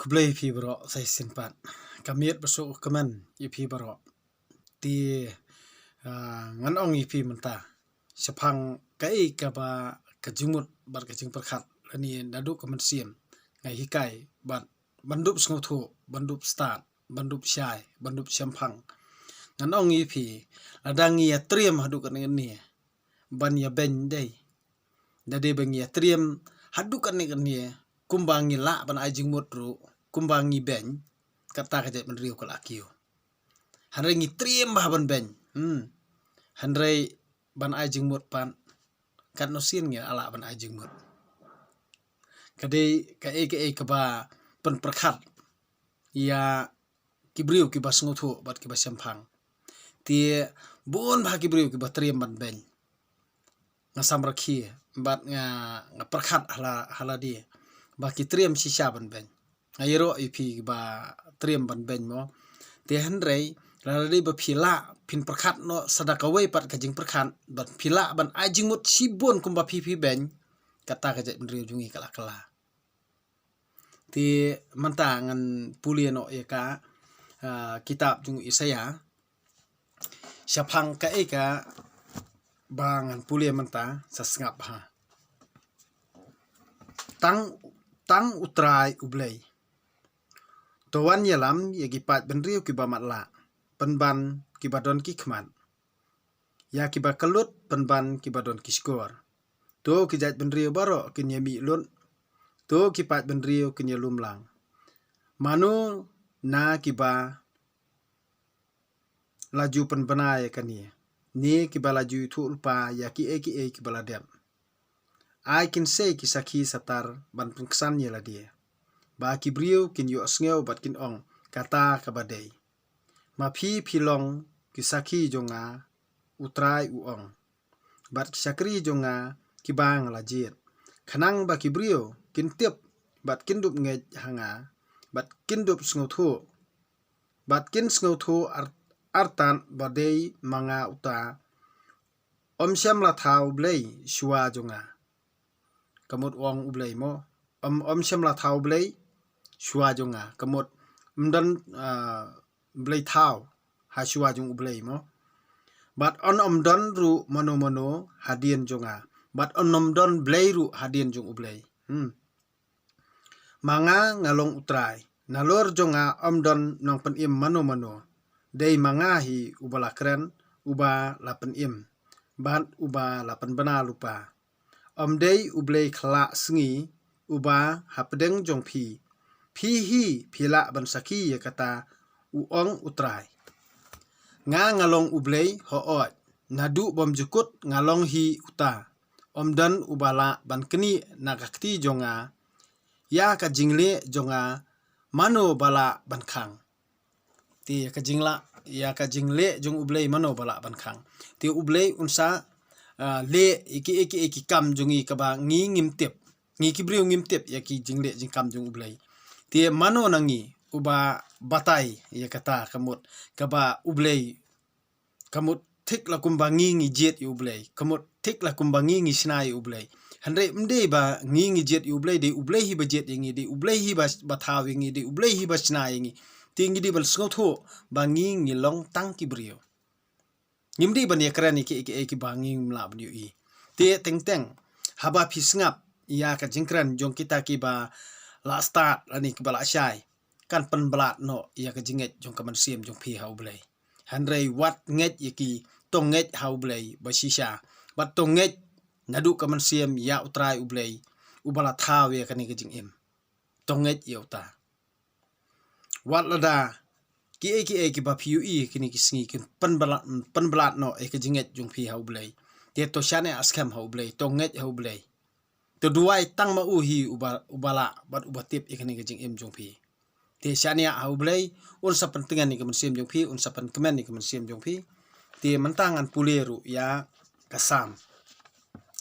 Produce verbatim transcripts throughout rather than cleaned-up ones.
Khublei ïa phi baroh sa shisien pat. Ka miet ba suk ka kmen ïa phi baroh. Te, ah, ngan ong ïa phi mynta shaphang kaei kaba ka jingmut bad ka jingpyrkhat lane naduh ka mynsiem nga hikai bad ban dup sngewthuh, ban dup stad, ban dup shai, ban dup shemphang. Ngan ong ïa phi, lada ngi ïa triem haduh katne katne ban ïa beiñ dei. Da dei ba ngi ïa triem haduh katne katne kumba ngi lah ban ai jingmut ruh, kumba ngi beiñ, kata ka jaitbynriew ka la kiew. Hynrei ngi triem bha ban beiñ. Hmm. Hynrei ban ai jingmut pat, katno sien ngi lah ban ai jingmut. Ka dei kaei kaei kaba pynpyrkhat ïa ki briew kiba sngewthuh bad kiba shemphang. Te bun bha ki briew kiba triem ban beiñ. Nga samrkhie bad nga, nga pyrkhat ha la, ha lade ba ki triem shisha ban beiñ. Nga ïaroh ïa phi ba triem ban beiñ mo. Te hynrei lada dei ba phi lah phin pyrkhat noh sa da kawei pat ka jingpyrkhat bad phi lah ban ai jingmut shibun kumba phi phi beiñ, kata ka jaitbynriew jong ngi ka la kylla. Te mynta ngan pule noh ïa ka, ah, kitab jong u Isaïah shaphang kaei kaba ngan pule mynta, sa sngap ha. Tang, tang U Trai U Blei. To wan ïalam ïa ki paid bynriew kiba matlah, pynban kiba don ki khmat. Ïa kiba kyllut pynban kiba don ki shkor. To ki jaitbynriew baroh kin ïa mih lut. To ki paid bynriew kin ïa lum lang. Mano na kiba la ju pynbna ïa kane, ne kiba la ju ïathuh lypa ïa kiei kiei kiba la dep? Ai kin sei ki sakhi satar ban pynksan ïa lade, ba ki briew kin ïohsngew bad kin ong, kata kaba dei. Ma phi phi long ki sakhi jong nga, U Trai u ong, bad ki shakri jong nga kiba nga la jied, khnang ba ki briew kin tip bad kin dup ngeit ha nga, bad kin dup sngewthuh, bad kin sngewthuh ar-, artat ba dei ma nga uta. Ym shym la thaw blei shuwa jong nga. Ka mut u ong U Blei mo. Ym, ym shym la thaw blei shuwa jong nga. Ka mut ym don, ah, blei thaw ha shuwa jong U Blei mo. Bad yn ym don ruh mano mano hadien jong nga. Bad yn ym don blei ruh hadien jong U Blei. Hmm. Ma nga nga long U Trai. Nalor jong nga ym don nongpynim mano mano. Dei ma nga hi uba la kren, uba la pynim, bad uba la pynbna lypa. Ym dei U Blei khlak sngi uba hapdeng jong phi. Phi hi phi lah ban sakhi ïa kata, u ong U Trai. Nga nga long U Blei, hooid, naduh bymjukut nga long hi uta. Ym don uba lah ban knieh na ka kti jong nga. Ïa ka jingleh jong nga mano ba lah ban khang? Te ïa ka jinglah, ïa ka jingleh jong U Blei mano ba lah ban khang? Te U Blei un sa, ah, leh ïa ki, ïa ki, ïa ki kam jong ngi kaba ngi ngim tip. Ngi ki briew ngim tip ïa ki jingleh jingkam jong U Blei. Te mano na ngi uba batai ïa kata, ka mut kaba U Blei, ka mut thik la kumba ngi ngi jied ïa U Blei, ka mut thik la kumba ngi ngi shna ïa U Blei. Hynrei ym dei ba ngi ngi jied ïa U Blei, dei U Blei hi ba jied ïa ngi, dei U Blei hi ba, ba thaw ïa ngi, dei U Blei hi ba shna ïa ngi. Te ngi dei ban sngewthuh ba ngi ngi long tang ki briew. Ngim dei ban ïakren ïa ki, ïa ki, ïa kiba ngim lah ban ïohi. Te teng teng haba phi sngap ïa ka jingkren jong kita kiba la stad lane kiba la shai, kan pynblat noh ïa ka jingngeit jong ka mynsiem jong phi ha U Blei. Hynrei wat ngeit ïa ki, to ngeit ha U Blei ba shisha. Bad to ngeit naduh ka mynsiem ïa U Trai U Blei, uba la thaw ïa kane ka jingim. To ngeit ïa uta. Wat lada kiei kiei kiba phi ïohi kine ki sngi kin pynbla-, pynblat noh ïa ka jingngeit jong phi ha U Blei. Te to shaniah skhem ha U Blei, to ngeit ha U Blei. To duwai tang ma u hi uba, uba lah bad uba tip ïa kane ka jingim jong phi. Te shaniah ha U Blei, un sa pyntngen ïa ka mynsiem jong phi, un sa pynkmen ïa ka mynsiem jong phi. Te mynta ngan pule ruh ïa ka Salm.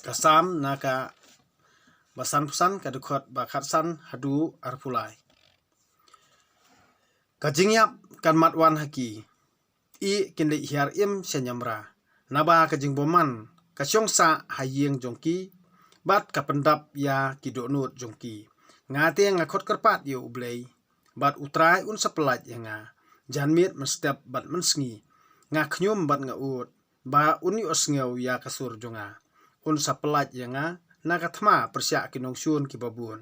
Ka Salm na kaba sanphew san, ka dkhot ba khatsan haduh arphew lai. Ka jingïap kan mat wan ha ki, i kin leit hiar im sha ñiamra. Naba ka jingbymman ka shong sah ha ïing jong ki, bad ka pyndap ïa ki dohnud jong ki. Nga te nga khot kyrpad ïa U Blei, bad U Trai un sa pyllait ïa nga. Janmiet mynstep bad mynsngi nga khñium bad nga ud ba un ïohsngew ïa ka sur jong nga. Un sa pyllait ïa nga na ka thma pyrshah ki nongshun kiba bun.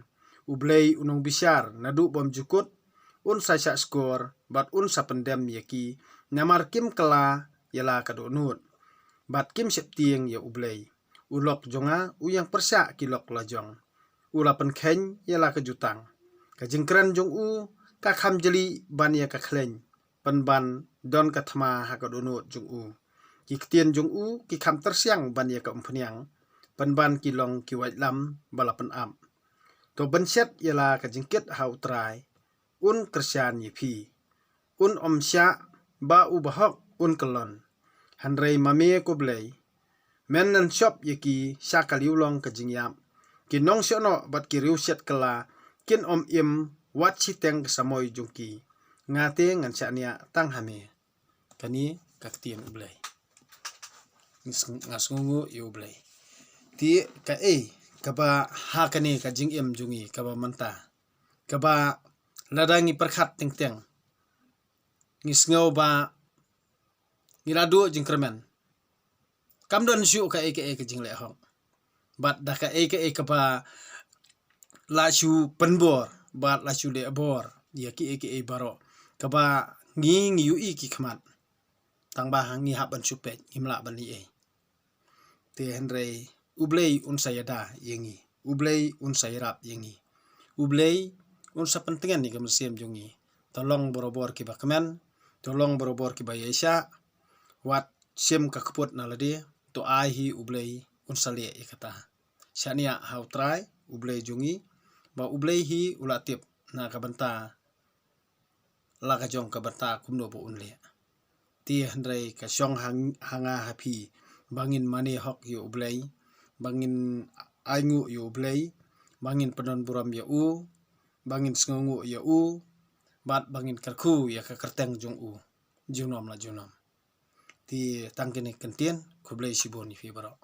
U Blei u nongbishar naduh bymjukut un sa shah skor bad un sa pyndem ïa ki, namar kim kylla ïa la ka dohnud bad kim sheptieng ïa U Blei. U lok jong nga u ïeng pyrshah ki lok lajong. U la pynkheiñ ïa la ka jutang. Ka jingkren jong u ka kham jali ban ïa ka khleiñ, pynban don ka thma ha ka dohnud jong u. Ki ktien jong u ki kham tyrsiang ban ïa ka umphniang, pynban ki long ki waitlam ba la pynap. To bynshet ïa la ka jingkit ha U Trai, un kyrshan ïa phi. Un ym shah ba u bahok un kyllon. Hynrei ma me ko Blei, men nan shop ïa ki sha ka liwlong ka jingïap. Ki nongshohnoh bad ki riewshet kylla kin ym im wat shiteng ka samoi jong ki. Nga te ngan shaniah tang ha me. Kane ka ktien U Blei. Nga sngew, nga sngewnguh ïa U Blei. Te kaei kaba ha kane ka jingim jong ngi kaba mynta, kaba lada ngi pyrkhat teng teng, ngi sngew ba ngi la duh jingkyrmen. Kam don shuh kaei kaei ka jingleh hok. Bad da kaei kaei kaba la shu pynbor bad la shu leh bor ïa kiei kiei baroh kaba ngi, ngi ïohi ki khmat. Tang ba ngi hap ban shu peit, ngim lah ban leh ei. Te hynrei U Blei un sa ïada ïa ngi. U Blei un sa ïarap ïa ngi. U Blei un sa pyntngen ïa ka mynsiem jong ngi. To long barabor kiba kmen, to long barabor kiba ïaishah. Wat shim ka kput na lade, to ai hi U Blei un sa leh ïa kata. Shaniah ha U Trai U Blei jong ngi, ba U Blei hi u la tip na ka bynta la ka jong ka bynta kumno ba un leh. Te hynrei ka shong ha, ha nga ha phi ba ngin mane hok ïa U Blei, ba ngin ainguh ïa U Blei, ba ngin pyndon burom ïa u, ba ngin sngewnguh ïa u, bad ba ngin kyrkhu ïa ka kyrteng jong u junom la junom. Te tang kine ki kyntien, khublei shibun ïa phi baroh.